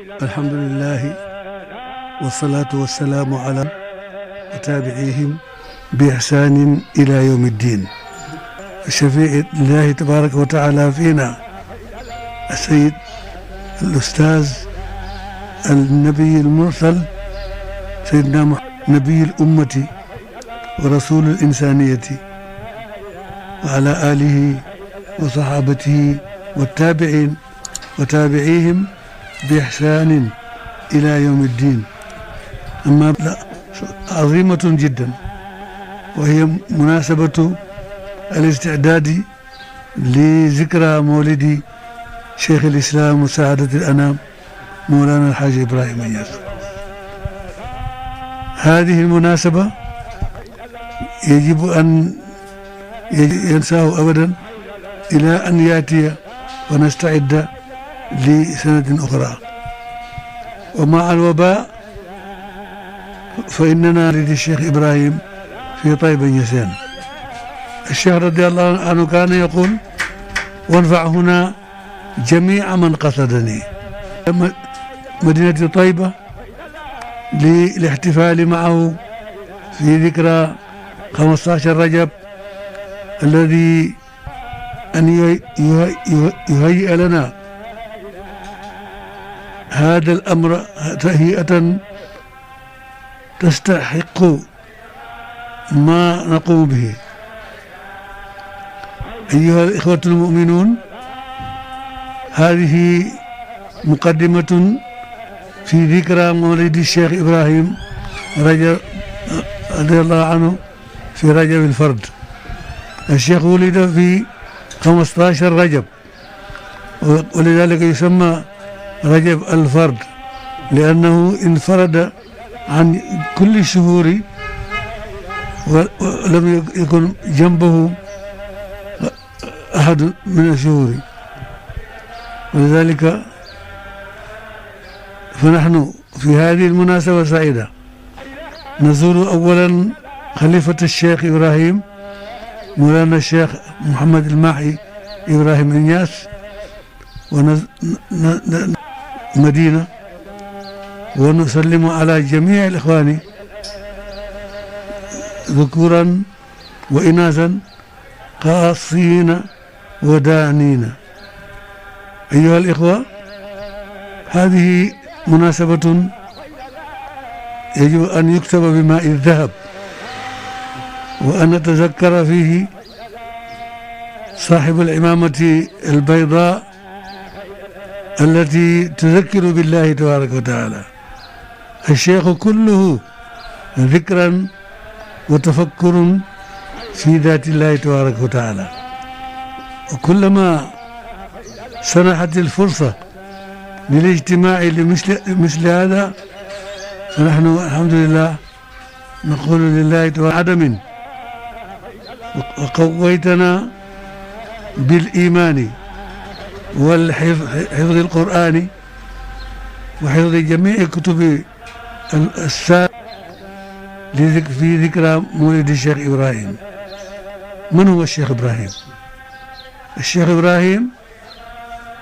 الحمد لله والصلاة والسلام على وتابعيهم بإحسان إلى يوم الدين. الشفيع الله تبارك وتعالى فينا السيد الأستاذ النبي المرسل سيدنا نبي الأمة ورسول الإنسانية وعلى آله وصحابته والتابعين وتابعيهم بإحسان إلى يوم الدين. أما عظيمة جدا، وهي مناسبة الاستعداد لذكرى مولد شيخ الإسلام وسعادة الأنام مولانا الحاج إبراهيم إنياس. هذه المناسبة يجب أن ينساه أبدا إلى أن يأتي ونستعد لسنة أخرى. ومع الوباء فإننا نريد الشيخ إبراهيم في طيبة يسان. الشيخ رضي الله عنه كان يقول: وانفع هنا جميع من قصدني. مدينة طيبة للاحتفال معه في ذكرى 15 رجب الذي أن يهيئ لنا هذا الأمر تهيئة تستحق ما نقوم به. أيها الإخوة المؤمنون، هذه مقدمة في ذكرى مولد الشيخ إبراهيم رضي الله عنه في رجب الفرد. الشيخ ولد في 15 رجب، ولذلك يسمى رجب الفرد، لأنه انفرد عن كل الشهور ولم يكن جنبه أحد من الشهور. ولذلك فنحن في هذه المناسبة السعيدة نزور أولا خليفة الشيخ إبراهيم مولانا الشيخ محمد الماحي إبراهيم إنياس مدينة، ونسلم على جميع الإخوان ذكورا وإناثا قاصين ودانين. أيها الإخوة، هذه مناسبة يجب أن يكتب بماء الذهب، وأن نتذكر فيه صاحب العمامة البيضاء التي تذكر بالله تبارك وتعالى. الشيخ كله ذكرا وتفكر في ذات الله تبارك وتعالى، وكلما سنحت الفرصة للاجتماع لمثل هذا فنحن الحمد لله نقول لله تعالى عدم، وقويتنا بالإيمان والحفظ القرآن وحفظ جميع كتب السابقة في ذكرى مولد الشيخ إبراهيم. من هو الشيخ إبراهيم؟ الشيخ إبراهيم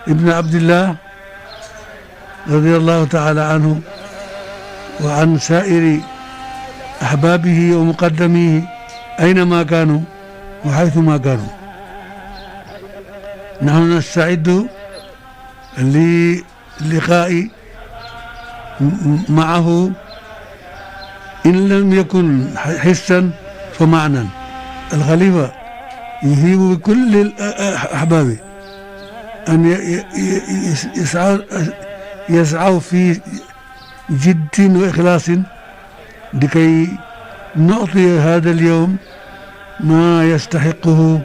ابن عبد الله رضي الله تعالى عنه وعن سائر أحبابه ومقدميه أينما كانوا وحيثما كانوا. نحن نستعد للقاء معه إن لم يكن حسا فمعنى. الخليفة يهيب بكل الأحباب أن يسعوا في جد وإخلاص لكي نعطي هذا اليوم ما يستحقه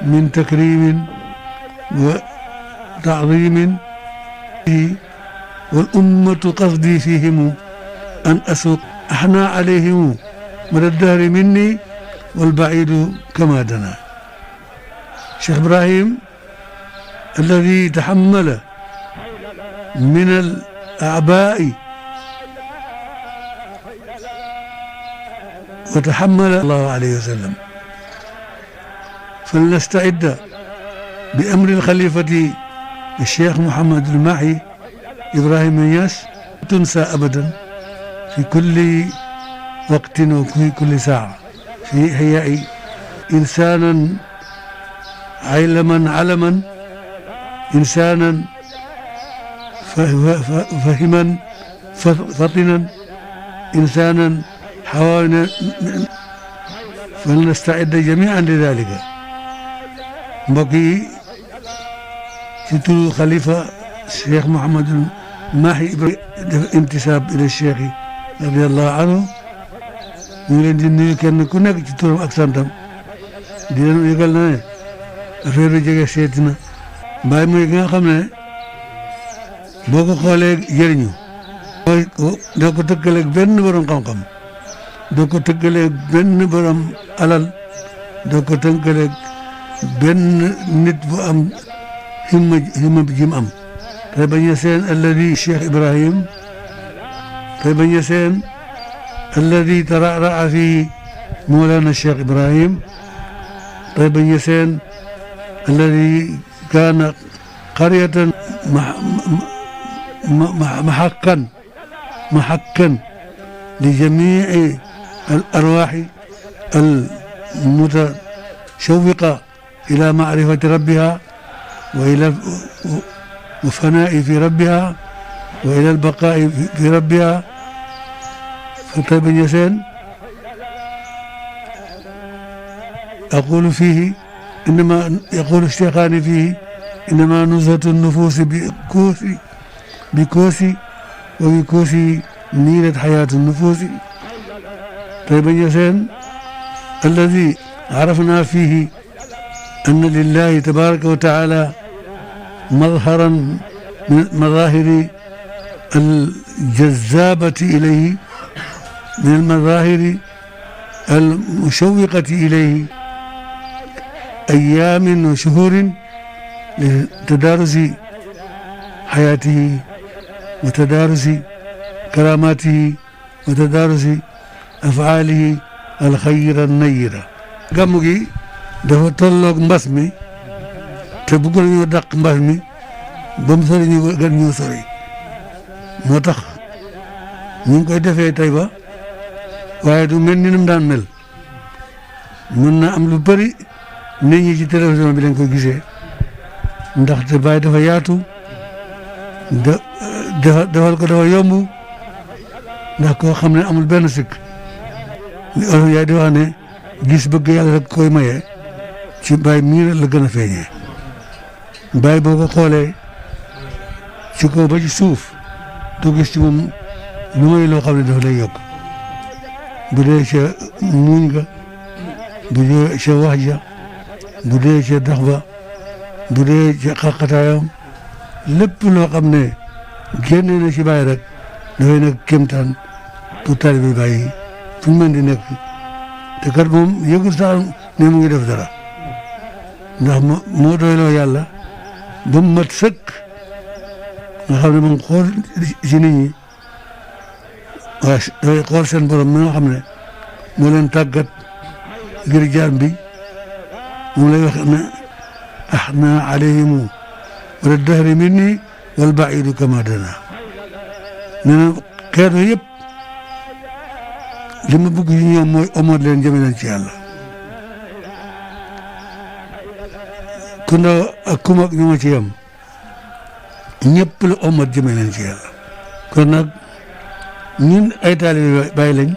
من تكريم وتعظيم، والأمة قصدي فيهم أن أسوق أحنى عليهم من الدهر مني والبعيد كما دنا. شيخ إبراهيم الذي تحمل من الأعباء وتحمل الله عليه وسلم، فلنستعد بأمر الخليفة الشيخ محمد الماحي Ibrahima Niass tunsa abadan fi kulli waqtin wa fi kulli saa fi ihyaai insanan alaman insanan fahiman fatinan insanan حاولنا فلنستعد جميعا لذلك mbokk yi ci turu xalifa Cheikh Mouhamadul Mahi Ibrahima def intisaab ila Cheikh yi radiallahu anhu ñu ngi leen di nuyu kenn ku nekk ci turam ak santam di leen yëgal na ne affaire bi jege seeti na Baay mooy ki nga xam ne boo ko xoolee jëriñu doo ko tëkkaleeg benn borom xam-xam doo ko tëkkaleeg benn borom alal doo ko tëkkaleeg benn nit bu am himma bi jim am Taïba Niassène alladi Cheikh Ibrahim Taïba Niassène alladi tararaa fi Mawlana Cheikh Ibrahim Taïba Niassène alladi kaana qaryatan محكا لجميع الأرواح المتشوقة إلى معرفة ربها وإلى الفناء في ربها وإلى البقاء في ربها فطيبا Niassène أقول فيه إنما يقول الشيخان فيه إنما نزهة النفوس بكوس وبكوس نيلت حياة النفوس طيبا Niassène الذي عرفنا فيه أن لله تبارك وتعالى مظهرا من مظاهر الجذابة إليه من المظاهر المشوقة إليه أيام وشهور لتدارس حياته وتدارس كراماته وتدارس أفعاله الخير النيرة gàmmu gi dafa tolloog mbas mi te bëgg nañoo dàq mbas mi ba mu sori ñu gën ñoo sori moo tax ñu ngi koy defee Taïba waaye du mel ni mu daan mel mën na am lu bëri nit ñi ci télévision bi lañ koy gisee ndaxte Baay dafa yaatu defal ko dafa yomb ndax koo xam ne amul benn sikk li olof yaay di wax ne gis bëgg yàlla rek koy maye ci Baay mii la gën a feeñee Baay boo ko xoolee ci kaw ba ci suuf doo gis ci moom lu may loo xam ne dafa lay yokk bu dee ca muuñ ga bu dee ca wax ja bu dee ca dox ba bu dee ca xaqataayam lépp loo xam ne génne na ci Baay rek dafay nekk kéemtaan pour taalibe Baay yi fu ñu mën di nekk te kat moom yëgul sax ne mu ngi def dara ndax moo doyloo yàlla ba mu mat sëkk nga xam ne moom xool ci nit ñi waaye dafay xool seen borom mi nga xam ne moo leen tàggat ngir jaam bi moom lay wax ne ahna alayhimu wala dahri minni wal baidu kama dana nee na xeet yëpp li ma bëgg ci ñoom mooy omoot leen jëme leen ci yàlla ku ndaw ak ku mag ñu ma ci yem ñëpp la omoot jëme leen ci yàlla kon nag ñun ay taalibe Baay lañ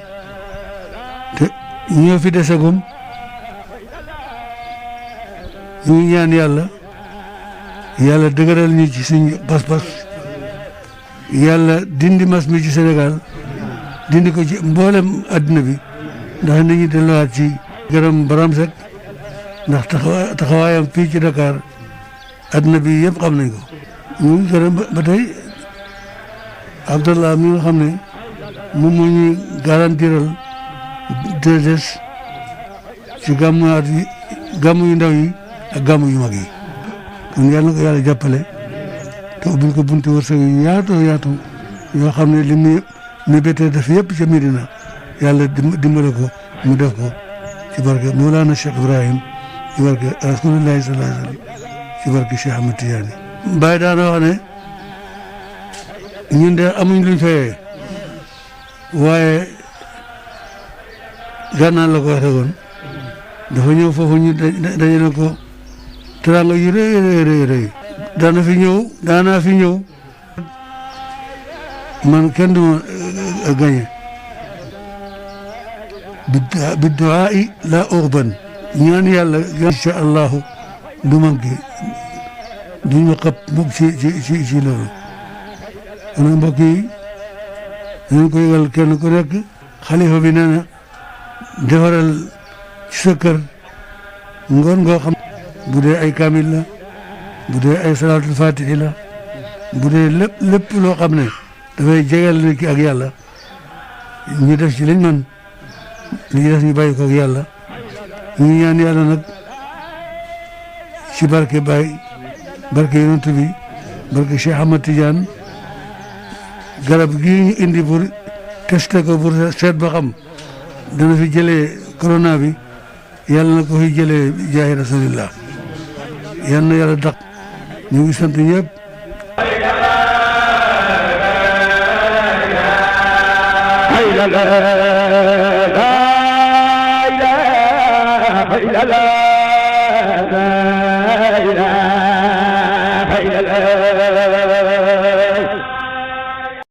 te ñoo fi desagum ñu ngi ñaan yàlla dëgëral ñu ci suñu pas-pas yàlla dindi mas mi ci Sénégal dindi ko ci mboolem adduna bi ndax nit ñi delluwaat ci gërëm Baram Seck ndax taxawaayam fii ci Dakar adduna bi yëpp xam nañ ko ñu ngi gërëm ba tey Abdallah mi nga xam ne moom moo ñu garantiral 2S ci gàmmu yu ndaw yi ak gàmmu yu mag yi kon yàlla na ko yàlla jàppale te ubbil ko bunti wërsëg yu yaatu yoo xam ne li muy mébétee def yëpp ca Medina yàlla dimbale ko mu def ko ci barke Mawlana Cheikh Ibrahim ci barke Rasulullahi sallallahu alayhi wa sallam ci barke Cheikh Ahmad Tidiane Baay daana wax ne ñun de amuñ luñ fayee waaye gànnaaw la ko waxee woon dafa ñëw foofu ñu dajale ko teraanga yu rëy daanaa fi ñëw man kenn du ma gañe bi du'aa'i laa ughban ñaan yàlla insha allahu du manqué duñ ma xëpp mukk ci loolu kon mbokk yi dañ koy yëgal kenn ku nekk xalifa bi nee na defaral ci sa kër ngoon ngoo xam bu dee ay kamil la bu dee ay salaatul fatihi la bu dee lépp loo xam ne dafay jegeel nit ki ak yàlla ñu def ci liñ man li des ñu bàyyi ko ak yàlla ñu ñaan yàlla nag ci barke Baye barke yonent bi barke Cheikh Ahmad Tidiane garab gii ñu indi pour tester ko pour seet ba xam dana fi jëlee corona bi yàlla na ko fi jëlee jaahi rasulillah yal na yàlla daq ñu ngi sant ñëpp. la